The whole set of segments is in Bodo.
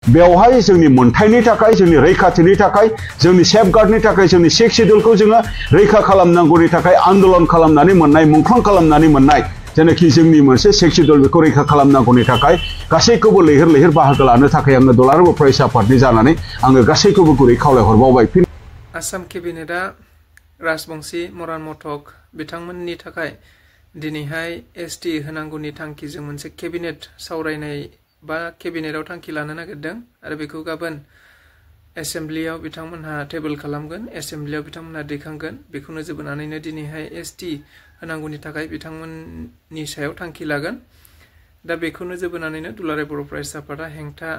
बेवहाय जोंनि मोनथायनि थाखाय जोंनि रैखाथिनि थाखाय जोंनि सेफगार्डनि थाखाय जोंनि 6 शिड्यूलखौ जोङो रैखा खालामनांगौनि थाखाय आन्दोलन खालामनानै मोननाय मुंख्लं खालामनानै मोननाय जेनाखि जोंनि मोनसे 6 शिड्यूल बेखौ रैखा खालामनांगौनि थाखाय गासैखौबो लैहोर लैहोर बाहागो लानो थाखाय आङो दुलाराय बर' फरायसा आफादनि जानानै आङो गासैखौबो गुरै खावलायहरबावबाय। आसाम केबिनेटआ राजबंशी मरान मथक बिथांमोननि थाखाय दिनैहाय एसटि होनांगौनि थांखिजों मोनसे केबिनेट सावरायनाय बा केबिनेटआव थांखि लानो नागिरदों आरो बेखौ गाबोन एसेम्ब्लियाव बिथांमोनहा टेबोल खालामगोन, एसेम्ब्लियाव बिथांमोनहा दैखांगोन। बेखौ नोजोर बोनानैनो दिनैहाय एसटि होनांगौनि थाखाय बिथांमोननि सायाव थांखि लागोन। दा बेखौ नोजोर बोनानैनो दुलाराय बर' फरायसा आफादा हेंथा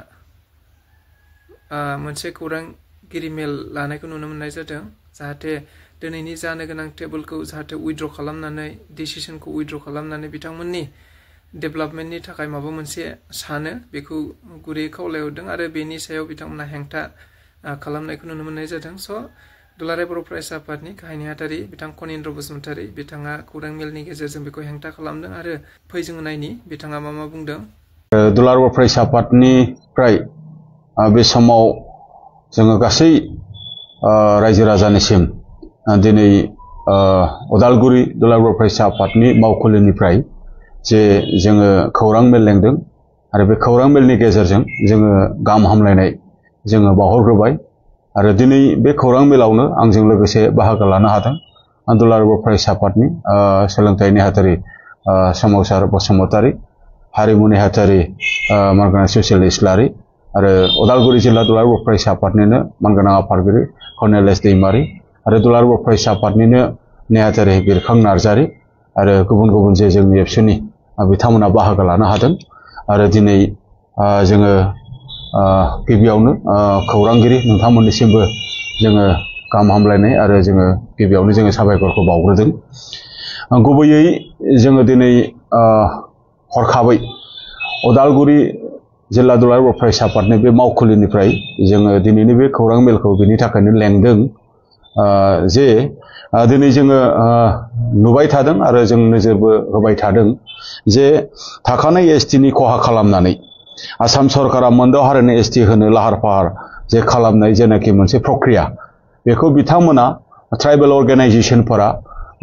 मोनसे खौरांगिरि मेल लानायखौ नुनो मोननाय जादों, जाहाथे दिनैनि जानो गोनां टेबोलखौ जाहाथे उइथड्र खालामनानै डिसिसनखौ उइथड्र खालामनानै बिथांमोननि डेभेलपमेन्टनि थाखाय माबा मोनसे सानो बेखौ गुरै खावलायहरदों आरो बेनि सायाव बिथांमोना हेंथा खालामनायखौ नुनो मोननाय जादों। स' दुलाराय बर' फरायसा आफादनि गाहाय नेहाथारि बिथां कनिन्द्र बसुमतारी बिथाङा खौरां मेलनि गेजेरजों बेखौ हेंथा खालामदों आरो फै जों नायनि बिथाङा मा बुंदों। दुलाराय बर' फरायसा आफादनिफ्राय बे समाव जोङो गासै रायजो राजानिसिम दिनै उदालगुरि दुलाराय बर' फरायसा आफादनि मावखुलिनिफ्राय जे जोङो खौरां मेल लेंदों आरो बे खौरां मेलनि गेजेरजों जोङो गाहाम हामलायनाय जोङो बावहरग्रोबाय आरो दिनै बे खौरां मेलावनो आंजों लोगोसे बाहागो लानो हादों दुलाराय बर' फरायसा आफादनि सोलोंथाइ नेहाथारि सोमावसार बसुमतारी, हारिमु नेहाथारि मानगोनां सुसिल इस्लारि आरो उदालगुरि जिल्ला दुलाराय बर' फरायसा आफादनिनो मानगोनां आफादगिरि कर्नेल एस दैमारि आरो दुलाराय बर' फरायसा आफादनिनो नेहाथारि बिरखां नार्जारि आरो गुबुन गुबुन जे जोंनि एबसुनि बिथांमोना बाहागो लानो हादों आरो दिनै जोङो गिबियावनो खौरांगिरि नोंथांमोननिसिमबो जोङो गाहाम हामलायनाय आरो जोङो गिबियावनो जोङो साबायखरखौ बावग्रोदों। गुबैयै जोङो दिनै हरखाबै उदालगुरि जिल्ला दुलाराय बर' फरायसा आफादनि बे मावखुलिनिफ्राय जोङो दिनैनि बे खौरां मेलखौ बिनि थाखायनो लेंदों जे दिनै जोङो नुबाय थादों आरो जों नोजोरबो होबाय थादों जे थाखानाय एसटिनि खहा खालामनानै आसाम सरकारा मोनद' हारिनि एसटि होनो लाहार फाहार जे खालामनाय जेनाखि मोनसे प्रक्रिया बेखौ बिथांमोना ट्राइबेल अर्गेनाइजेसनफोरा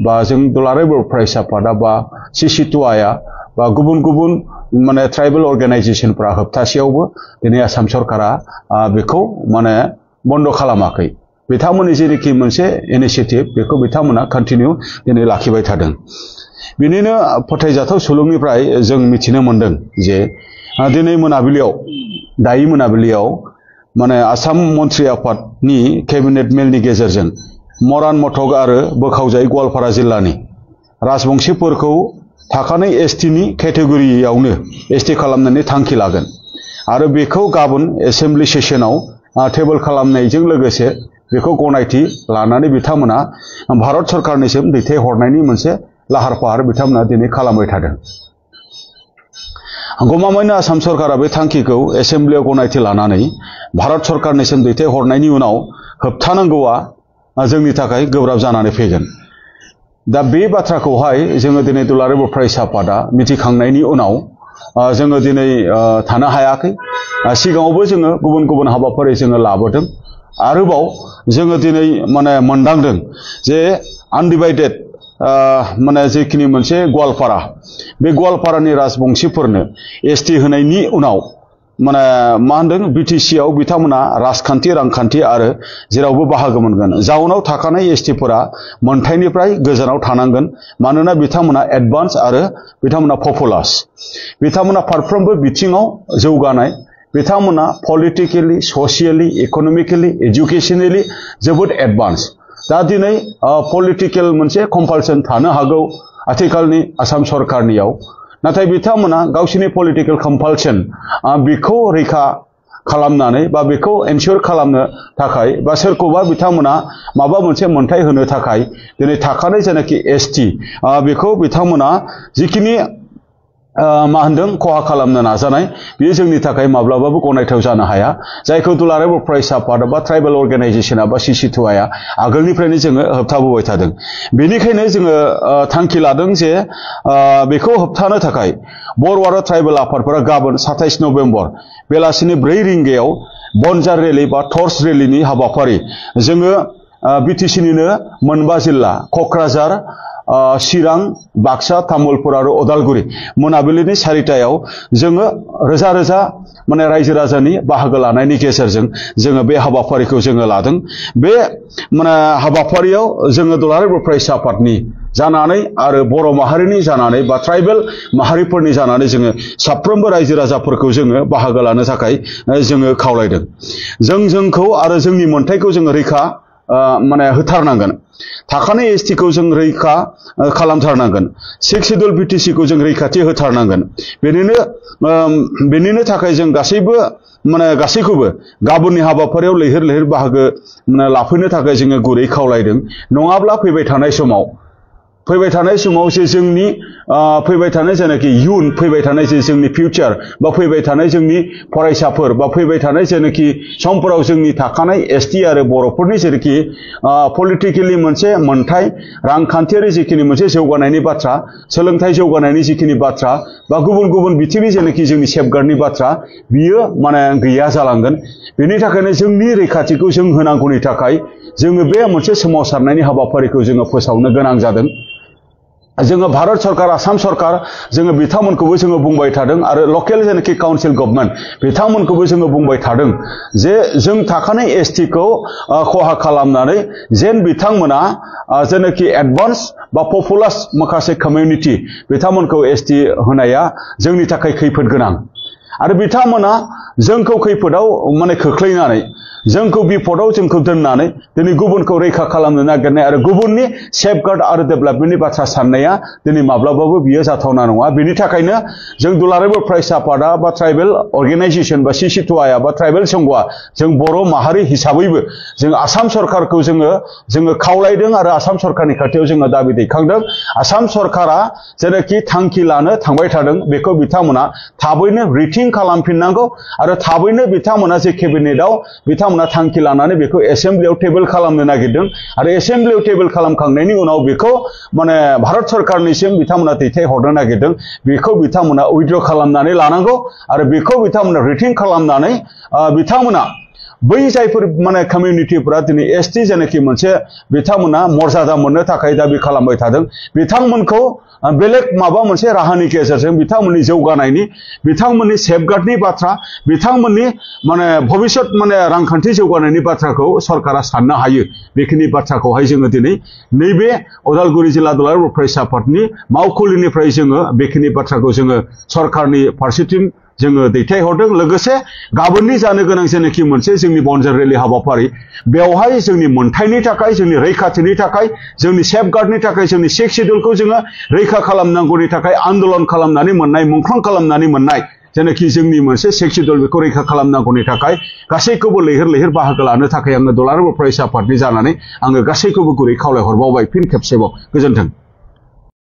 बा जों दुलाराय बर' फरायसा आफादा बा सिसिटुआया बा गुबुन गुबुन माने ट्राइबेल अर्गेनाइजेसनफोरा होबथासेयावबो दिनै आसाम सरकारा बेखौ माने बन्द' खालामाखै। बिथांमोननि जेरैखि मोनसे इनिसियेटिभ बेखौ बिथांमोना कन्टिनिउ दिनै लाखिबाय थादों। बिनिनो फोथायजाथाव सुलुंनिफ्राय जों मिथिनो मोनदों जे दिनै मोनाबिलियाव दायो मोनाबिलियाव माने आसाम मन्त्रि आफादनि केबिनेट मेलनि गेजेरजों मरान मथक आरो बोखावजायै गवालपारा जिल्लानि राजबंशीफोरखौ थाखानाय एसटिनि केटेगरियावनो एसटि खालामनानै थांखि लागोन आरो बेखौ गाबोन एसेम्ब्लि सेसनाव टेबोल खालामनायजों लोगोसे बेखौ गनायथि लानानै बिथांमोना भारत सरकारनिसिम दैथायहरनायनि मोनसे लाहार फाहार बिथांमोना दिनै खालामबाय थादों। गमामायैनो आसाम सरकारा बे थांखिखौ एसेम्ब्लियाव गनायथि लानानै भारत सरकारनिसिम दैथायहरनायनि उनाव होबथानांगौआ जोंनि थाखाय गोब्राब जानानै फैगोन। दा बे बाथ्राखौहाय जोङो दिनै दुलाराय बर' फरायसा आफादा मिथिखांनायनि उनाव जोङो दिनै थानो हायाखै। सिगाङावबो जोङो गुबुन गुबुन हाबाफारि जोङो लाबोदों। आरोबाव जोङो दिनै माने मोनदांदों जे आनडिभाइडेड माने जेखिनि मोनसे गवालपारा बे गवालपारानि राजबंशीफोरनो एसटि होनायनि उनाव माने मा होनदों बिटिसिआव बिथांमोना राजखान्थि रांखान्थि आरो जेरावबो बाहागो मोनगोन। जाउनाव थाखानाय एसटिफोरा मोनथायनिफ्राय गोजानाव थानांगोन मानोना बिथांमोना एडभान्स आरो बिथांमोना पपुलास। बिथांमोना फारफ्रोमबो बिथिङाव जौगानाय, बिथांमोना पलिटिकेलि, ससियेलि, इक'नमिकेलि, एजुकेसनेलि जोबोद एडभान्स। दा दिनै पलिटिकेल मोनसे कम्पालसन थानो हागौ आथिखालनि आसाम सरकारनियाव, नाथाय बिथांमोना गावसोरनि पलिटिकेल कम्पालसन बेखौ रैखा खालामनानै बा बेखौ एनश्योर खालामनो थाखाय बा सोरखौबा बिथांमोना माबा मोनसे मोनथाय होनो थाखाय दिनै थाखानाय जेनाखि एसटि बेखौ बिथांमोना जिखिनि मा होनदों खहा खालामनो नाजानाय बेयो जोंनि थाखाय माब्लाबाबो गनायथाव जानो हाया जायखौ दुलाराय बर' फरायसा आफाद बा ट्राइबेल अर्गानाइजेशना बा CC2Iआ आगोलनिफ्रायनो जोङो होबथाबोबाय थादों बेनिखायनो जोङो थांखि लादों जे बेखौ होबथानो थाखाय बर' आरो ट्राइबेल आफादफोरा गाबोन 27 नभेम्बर बेलासिनि 4 रिंगायाव बनजार रेली बा टर्च रेलीनि हाबाफारि जोङो BTCनिनो मोनबा जिल्ला क'क्राझार चिरां बाक्सा तामुलपुर आरो उदालगुरि मोनाबिलिनि 4टायाव जोङो रोजा रोजा माने रायजो राजानि बाहागो लानायनि गेजेरजों जोङो बे हाबाफारिखौ जोङो लादों बे माने हाबाफारियाव जोङो दुलाराय बर' फरायसा आफादनि जानानै आरो बर' माहारिनि जानानै बा ट्राइबेल माहारिफोरनि जानानै जोङो साफ्रोमबो रायजो राजाफोरखौ जोङो बाहागो लानो थाखाय जोङो खावलायदों जोंखौ आरो जोंनि मोनथायखौ जोङो रैखा माने होथारनांगोन थाखानाय STखौ जों रैखा खालामथारनांगोन 6 शिड्युल BTCखौ जों रैखाथि होथारनांगोन बेनिनो थाखाय जों गासैखौबो गाबोननि हाबाफारियाव लैहोर लैहोर बाहागो लाफैनो थाखाय जोङो गुरै खावलायदों नङाब्ला फैबाय थानाय समाव जे जोंनि फैबाय थानाय जेनाखि इयुन फैबाय थानाय जे जोंनि फिउचार बा फैबाय थानाय जोंनि फरायसाफोर बा फैबाय थानाय जेनाखि समफोराव जोंनि थाखानाय ST आरो बर'फोरनि जेनाखि पलिटिकेलि मोनसे मोनथाय रांखान्थियारि जिखिनि मोनसे जौगानायनि बाथ्रा सोलोंथाइ जौगानायनि जिखिनि बाथ्रा बा गुबुन गुबुन बिथिंनि जेनाखि जोंनि सेफगार्डनि बाथ्रा बियो माने गैया जालांगोन बेनि थाखायनो जोंनि रैखाथिखौ जों होनांगौनि थाखाय जोङो बे मोनसे सोमावसारनायनि हाबाफारिखौ जोङो फोसावनो गोनां जादों जोङो भारत सरकार आसाम सरकार जोङो बिथांमोनखौबो जोङो बुंबाय थादों आरो लकेल जेनाखि काउन्सिल गभर्नमेन्ट बिथांमोनखौबो जोङो बुंबाय थादों जे जों थाखानाय STखौ खहा खालामनानै जेन बिथांमोना जेनाखि एडभान्स बा पपुलास माखासे कमिउनिटि बिथांमोनखौ ST होनाया जोंनि थाखाय खैफोद गोनां आरो बिथांमोना जोंखौ खैफोदाव माने खोख्लैनानै जोंखौ बिपदाव जोंखौ दोननानै दिनै गुबुनखौ रैखा खालामनो नागिरनाय आरो गुबुननि सेफगार्ड आरो डेभेलपमेन्टनि बाथ्रा साननाया दिनै माब्लाबाबो बियो जाथावना नङा बेनि थाखायनो जों दुलाराय बर' फरायसा आफादा बा ट्राइबेल अर्गानाइजेशन बा CC2Iआ बा ट्राइबेल संघआ जों बर' माहारि हिसाबैबो जों आसाम सरकारखौ जोङो खावलायदों आरो आसाम सरकारनि खाथियाव जोङो दाबि दैखांदों आसाम सरकारा जेनाखि थांखि लानो थांबाय थादों बेखौ बिथांमोना थाबैनो रिथिं खालामफिननांगौ आरो थाबैनो बिथांमोना जे केबिनेटआव बिथांमोना थांखि लानानै बेखौ एसेम्बलियाव टेबोल खालामनो नागिरदों आरो एसेम्बलियाव टेबोल खालामखांनायनि उनाव बेखौ माने भारत सरकारनिसिम बिथांमोना दैथायहरनो नागिरदों बेखौ बिथांमोना उइथड्र खालामनानै लानांगौ आरो बेखौ बिथांमोना रिथिं खालामनानै बिथांमोना बै जायफोर माने कमिउनिटिफोरा दिनै ST जेनाखि मोनसे बिथांमोना मर्यादा मोननो थाखाय दाबि खालामबाय थादों बिथांमोनखौ बेलेग माबा मोनसे राहानि गेजेरजों बिथांमोननि जौगानायनि बिथांमोननि सेफगार्डनि बाथ्रा बिथांमोननि माने भबिष्यत माने रांखान्थि जौगानायनि बाथ्राखौ सरकारा साननो हायो बेखिनि बाथ्राखौहाय जोङो दिनै नैबे उदालगुरि जिल्ला दुलाराय बर' फरायसा आफादनि मावखुलिनिफ्राय जोङो बेखिनि बाथ्राखौ जोङो सरकारनि फारसेथिं जोङो दैथायहरदों लोगोसे गाबोननि जानो गोनां जेनाखि मोनसे जोंनि बनजार रेली हाबाफारि बेवहाय जोंनि मोनथायनि थाखाय जोंनि रैखाथिनि थाखाय जोंनि सेफगार्डनि थाखाय जोंनि 6 शिड्युलखौ जोङो रैखा खालामनांगौनि थाखाय आन्दोलन खालामनानै मोननाय मुंख्लं खालामनानै मोननाय जेनाखि जोंनि मोनसे 6 शिड्युल बेखौ रैखा खालामनांगौनि थाखाय गासैखौबो लैहोर लैहोर बाहागो लानो थाखाय आङो दुलाराय बर' फरायसा आफादनि जानानै आङो गासैखौबो गुरै खावलायहरबावबाय फिन खेबसेबाव गोजोन्थों।